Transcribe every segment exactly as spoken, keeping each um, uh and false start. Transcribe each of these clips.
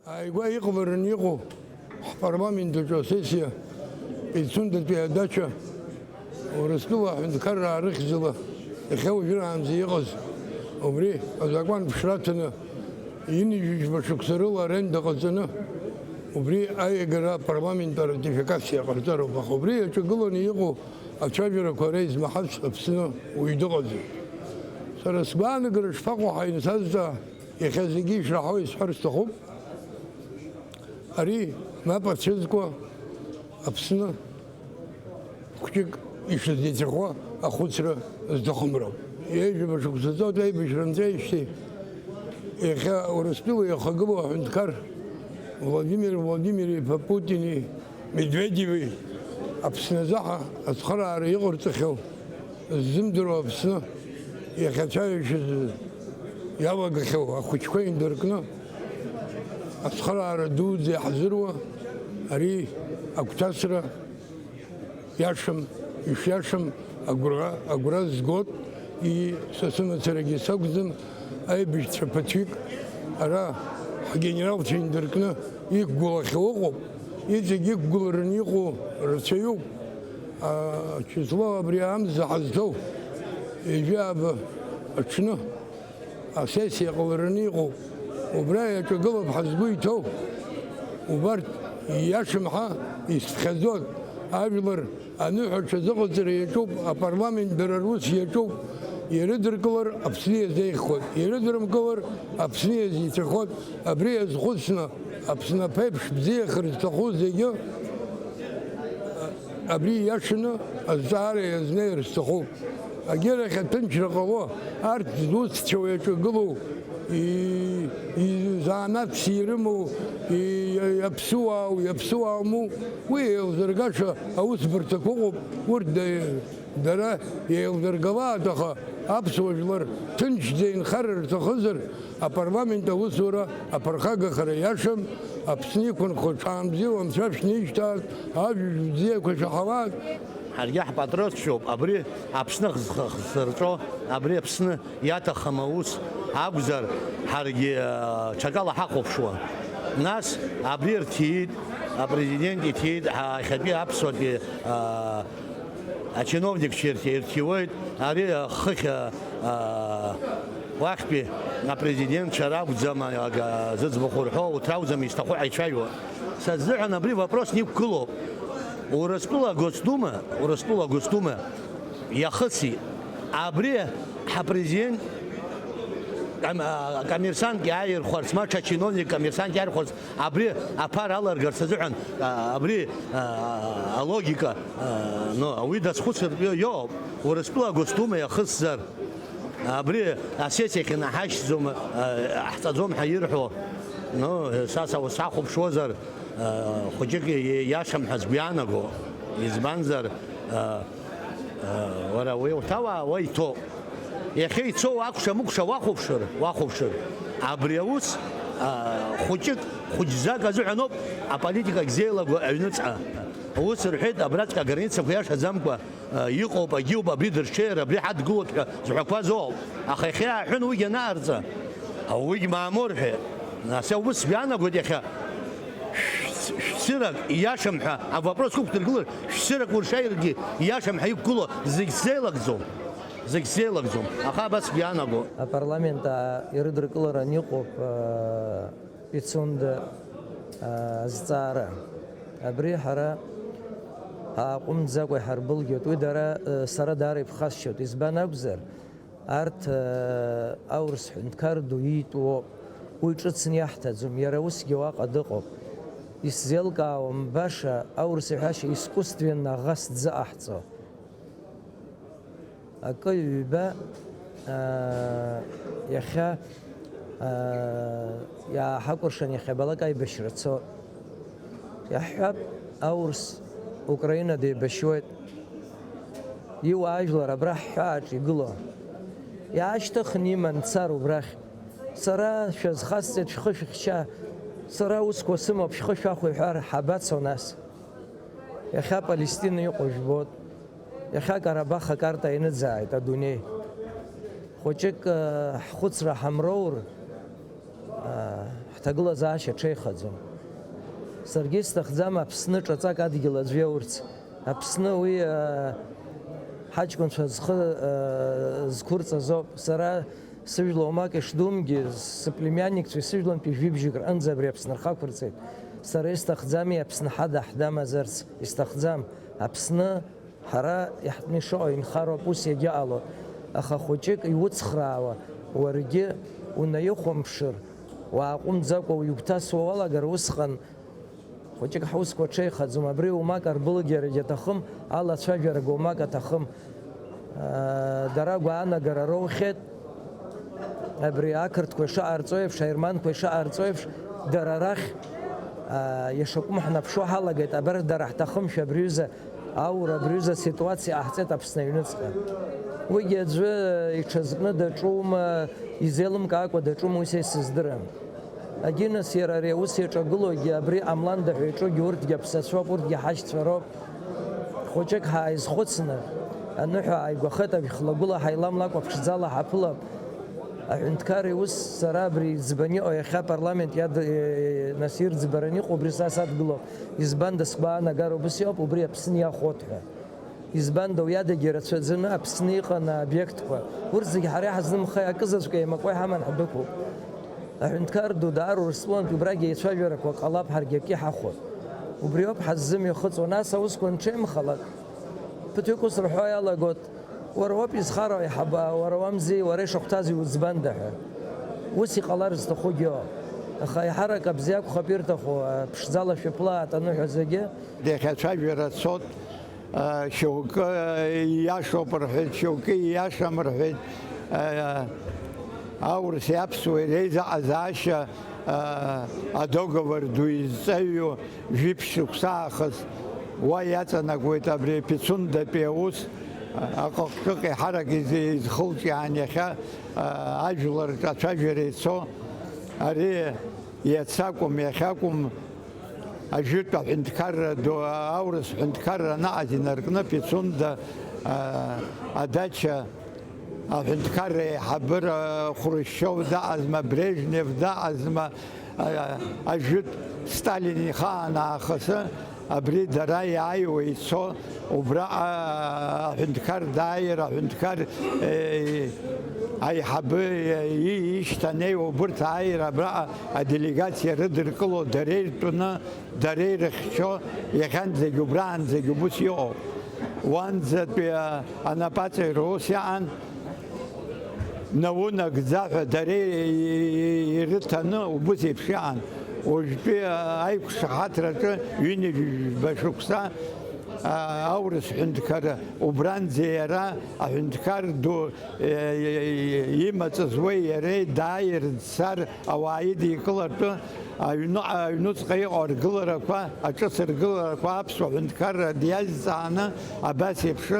Ааигәа иҟалараны иҟоу ҳпарламент аҿы асессиа Пицундатәи адача Урыстәыла аҳәынҭқарра аарыхьӡала иахьа уажәраанӡа иҟаз, убри азакәан ԥшра аҭаны, ҩынҩажәижәба шықәса рыла аренда ҟаҵаны, убри аиагара апарламент аратификациа ҟарҵароуп. Аха убри иаҿагыланы иҟоу ацәажәарақәа ара измаҳац Аԥсны уаҩ дыҟаӡам. Сара сгәаанагара шԥаҟоу ҳәа инсазҵаа, иахьа зегьы ишраҳауа исҳәар сҭахуп. Ари мап ацәызкуа Аԥсны хәҷык ишазеицәахо ахәыцра зҭахым роуп. Ҩажәаба шықәса ҵуеит аибашьра анҵәеижьҭеи, иахьа Урыстәыла иахагылоу аҳәынҭқар Владимир Владимир-иԥа Путини Медведеви Аԥсны азаҳа ацхыраара иҟарҵахьоу ззымдыруа Аԥсны иахьацәажәашьаз иалагахьоу ахәыҷқәа еиндыркны, ацхыраара дуӡӡа иаҳзыруа ари агәҭасра иашам, ишиашам агәра, агәра згоит, и-, са сымацарагьы сакәӡам, аибашьцәа ԥыҭҩык ара ҳгенералцәа еиндыркны иқәгылахьоу ыҟоуп, иҵегь иқәгылараны иҟоу рацәаҩуп. Ачисло абри амза ҳазҭоу ҩажәи ааба аҽны асессиа ҟалараны иҟоуп. Убра иаҿагылап ҳазгәы иҭоу. Убарҭ иашам ҳәа исԥхьаӡоит. Ажәлар аныҳәа аҽазыҟаҵара иаҿуп, апарламент дара рус иаҿуп. Ирыдыркылар Аԥсны иазеиӷьхоит, ирыдырмкылар Аԥсны иазеицәахоит. Абри иазхәыцны, Аԥсны аԥеиԥш бзиахар зҭаху зегьы абри иашаны азҵаара иазнеир сҭахуп. Агьырахь аҭынчра ҟало, арҭ зусҭцәоу иаҿагылоу, и-, изанааҭс ирымоу, и-, иаԥсуаау, иаԥсуааму, уи еилзыргаша аусбарҭақәа ыҟоуп, урҭ да-, дара еилдыргалааит, аха аԥсуа жәлар ҭынчӡа инхар рҭахызар, апарламент аусура аԥырхагахара иашам, Аԥсны иқәынхо ҽаанбзиала анцәа шәнишьҭаак, ажәабжь бзиақәа шәаҳауаак. Ҳаргьы ҳпатриотцәоуп, абри Аԥсны хзхы-, хзырҵәо, абри Аԥсны иаҭахым аус акәзар, ҳаргьы, э, ҽакала ҳахәаԥшуа. Нас абри рҭиит, апрезидент иҭиит, ҳа-, иахьатәи аԥсуатәи, э, ачиновникцәа ирҭ-, ирҭиуеит, ари, э, хыхь, э, э, уахьтәи апрезидентцәа ракәӡам, э, ага-, зыӡбахә рҳәо, урҭ ракәӡам изҭаху ҳаицәажәо. Са сзыҳәан абри вопрос иқәгылоуп. Урыстәыла Госдума, Урыстәыла Госдума иахыси, абри ҳапрезидент кам-, а, коммерсант иааирхәарц, ма ҽа чиновник коммерсант иаархәарц, абри аԥара аларгарц азыҳәан, а, абри, а, алогика, а, ну, уи дазхәыцыртә иоуп. Урыстәыла Госдума иахысзар, абри асессиахь инаҳашьҭӡом, а, ҳҵаӡом ҳәа ирҳәо, ну, са, са, сахәаԥшуазар, а, хәыҷык и-, иашам ҳәа сгәы иаанаго. Избанзар, а, а, уара уеиуҭауаа уа иҭоуп. Иахьа ицоу акәша-мыкәша уахәаԥшыр, уахәаԥшыр, абри аус, а, хәыҷык, хәыҷӡак азыҳәаноуп аполитикагь зеилаго аҩныҵҟа. Ус рҳәеит, абраҵәҟьа аграницақәа иашаӡамкәа, а, иҟоуп, агьиуп, абри дырҽеир, абри ҳадгылоит ҳәа зҳәақәаз ыҟоуп. Аха иахьа иааҳәын уигь анаарҵа, уигь мамоу рҳәеит. Нас аус иаанагоит иахьа шә-, шәсырак ииашам ҳәа авопрос ықәдыргылар, шәсырак уршаиргьы ииашам ҳәа иқәгылоу зегь сзеилагӡом. Зегь сзеилагӡом, аха абас иаанаго. Апарламент, аа, ирыдыркыларан иҟоуп, аа, Пицунда, аа, азҵаара. Абри ҳара ҳааҟәымҵӡакәа иҳарбылгьоит. Уи дара, э, сара даара иԥхасшьоит. Избан акәзар, арҭ, э, аурыс ҳәынҭқар ду иитәуоуп. Уи ҿыцны иаҳҭаӡом. Иара усгьы уаҟа дыҟоуп. Исзеилкаауам баша аурыс иҳәашьа искусственно ӷас дзыҟаҳҵо. Акы ҩба, аа, иахьа, аа, иааҳакәыршан иахьабалак аибашьра цо. Иаҳҳәап, аурс Украина деибашьуеит. Иуаажәлар абра ҳҳәааҿ игыло. Иаашьҭыхны иман дцар убрахь. Сара шәазхасҵеит шәхы шәыхьча. Сара усқәа сымоуп, шәхы шәахәа иҳәар, ҳабацо нас? Иахьа Палестина иҟоу жәбоит. Иахьа Карабах акарта иныӡааит адунеи. Хәыҷык, э, ҳхәыцра ҳамроур, Ҳҭагылазаашьа ҽеихаӡом. Саргьы исҭахӡам Аԥсны ҿаҵак адгьыл аӡәы иаурц. Аԥсны уи, ҳаҷкәынцәа зхы зқәырҵаз ауп. Сара сыжәла уамак ишдумгьы, сыплемианникцәа исыжәлантәи жәибжьык рҟынӡа абри Аԥсны рхы ақәырҵеит. Сара исҭахӡами Аԥсны ҳада ҳдамазарц? Исҭахӡам. Аԥсны ҳара иаҳтәны ишыҟоу инхароуп, ус иагьыҟало. Аха хәыҷык иуцхраауа, уаргьы унаихәамԥшыр, уааҟәымҵӡакәа уигәҭасуа уалагар, усҟан хәыҷык ҳусқәа ҽеихаӡом. Абри уамак арбылгьарагь аҭахым, алацәажәарагь уамак аҭахым. Дара агәаанагара роухьеит. Абри ақырҭқәа ишыҟарҵо еиԥш, аерманқәа ишыҟарҵо еиԥш, дара рахь, иашакәым ҳнаԥшуа ҳалагеит, абар дара ҳҭахымшәа абри ҩыза аура, абри ҩыза аситуациа ҟаҳҵеит Аԥсны аҩныҵҟа. Уигьы аӡәы иҽазкны даҿума, изеилымкаакәа даҿума, уи са исыздырам. Агинес иара ари аус иаҿагылогьы, абри ҟамланда ҳәа иаҿугьы урҭгьы аԥсацәоуп, урҭгьы ҳашьцәа роуп. Хәыҷык ҳааизхәыцны, аныҳәа ааигәахеит, абжь хлагәыла ҳаиламлакәа ԥшӡала ҳаԥылап. Аҳәынҭқарра иус сара абри иӡбаны иҟоу иахьа апарламент иад-, нас ирӡбараны иҟоу убри са садгылоуп. Избанда сгәаанагара убыс иоуп, убри Аԥсны иахәот ҳәа. Избанда уи адагьы рацәаӡаны Аԥсны иҟан аобиектқәа. Урҭ зегьы ҳара иаҳзымхеи, акызаҵәык еимакуа иҳаман ҳдәықәуп. Аҳәынҭқар ду даара Урыстәылантә убрагь еицәажәарақәа ҟалап, ҳаргьы акы иҳахәон. Убриоуп ҳаззымҩахыҵуа, нас аусқәа анҽеимхалак, ԥыҭҩык ус рҳәо иалагот, уара уоуп изхароу аиҳабы, уара уамзи, уара ишахәҭаз иуӡбанда ҳәа. Ус иҟалар зҭахугьы ыҟоуп. Аха аиҳарак абзиа акәхап ирҭаху, ԥшӡала шәыԥлаат аныҳәа зегьы. Иахьа ацәажәара цот, шьоукы ииашоуп рҳәеит, шьоукы ииашам рҳәеит. Аурыси аԥсуеи реизаҟазаашьа, адоговор ду изҵаҩу, жәиԥшь шықәса аахыс уа иаҵанакуеит абри Пицундатәи аус, аҟыҟҿыҟ еиҳарак изы-, изхылҿиаан иахьа, а, ажәлар рҿы ацәажәара ицо. Ари иацы акәым, иахьа акәым, ажәытә аҳәынҭқарра ду, аурыс ҳәынҭқарра анаҟаз инаркны Пицунда, а, адача аҳәынҭқарра еиҳабыра Хрушьов даҟазма, Брежнев даҟазма, а, ажәытә Сталин ихаан аахысы абри дара иааиуа ицо, убраҟа аҳәынҭқар дааир, аҳәынҭқар, е, аиҳабы, е, и-, ишьҭанеиуа убырҭ ааир абраҟа аделегациа рыдыркыло, дара иртәны, дара ирыхьчо, иахьанӡагь убраанӡагь убыс иҟоуп. Уанӡатәи, а, анапаҵаҩра ус иаан, наунагӡа ҳәа дара ирыҭаны убыс еиԥш иаан. Уажәтәи аиқәшаҳаҭраҿы ҩынҩажәижәба шықәса, а, аурыс ҳәынҭқар убранӡа иара аҳәынҭқар ду, э, имаҵ зуеи иареи дааир дцар, ауаа идикылартәы аҩны, аҩнуҵҟа иҟоу аргыларақәа, аҿыц ргыларақәа аԥсуа ҳәынҭқарра диазҵааны абас еиԥш,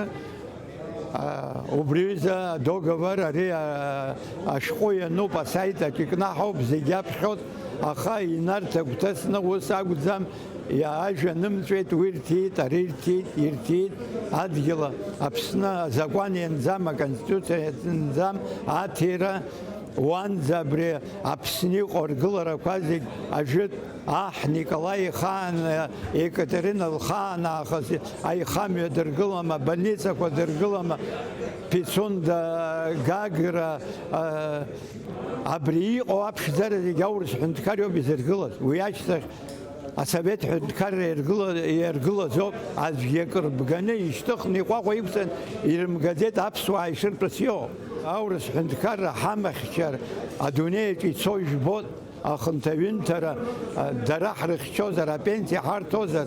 а, убри аҩыза адоговор ари, а, ашәҟәы иануп, асаит аҿы икнаҳауп, зегь аԥхьоит, аха инарҭ агәҭасны ус акәӡам, иа-, ажәа нымҵәеит, уи рҭиит, ари рҭиит, ирҭиит, адгьыл Аԥсны азакәан ианӡам, аконституциа ианӡам, аҭира, уанӡа абри Аԥсны иҟоу аргыларақәа зегь ажәытә аҳ Николаи ихаан, Екатерина лхаан аахыс аихамҩа дыргылама, больницақәа дыргылама, Пицунда, Гагра, а, абри иҟоу аԥшӡара зегь аурыс ҳәынҭқар иоуп изыргылаз. Уи ашьҭахь асовет ҳәынҭқарра иаргыла-, иаргылазоуп, аӡәгьы акыр бганы ишьҭыхны иҟәаҟәа иқәҵан ирымгаӡеит аԥсуаа ишыртәыз иоуп. Аурыс ҳәынҭқарра ҳамахьчар адунеи аҿы ицо ижәбоит. Ахынҭаҩынҭара, а, дара ҳрыхьчозар, апенсиа ҳарҭозар,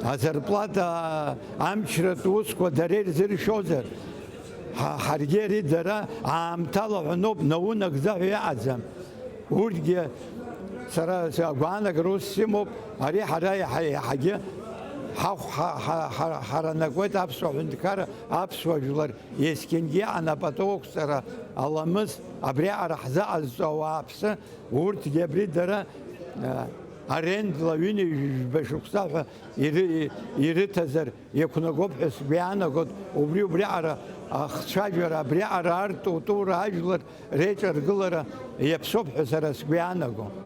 азарплата, а, амчратә усқәа дара ирзыршозар, ҳа-, ҳаргьы ари дара аамҭала ҳәаноуп, наунагӡа ҳәа иаҟаӡам. Урҭгьы сара сгәаанагара ус сымоуп, ари ҳара иаҳа-, иаҳагьы ҳахә-, ҳа-, ҳа-, ҳа-, ҳаранакуеит аԥсуа ҳәынҭқарра, аԥсуа жәлар есқьынгьы анапатәоуқәҵара аламыс, абриаҟара ҳзыҟазҵо ауааԥсы, урҭгьы абри дара, а, арендла ҩынҩажәижәба шықәса ҳәа иры-, ирыҭазар иақәнагоуп ҳәа сгәы иаанагоит, убри убриаҟара Ахцәажәара абриаҟара арту-тура ажәлар реиҿаргылара иаԥсоуп ҳәа сара сгәы иаанаго.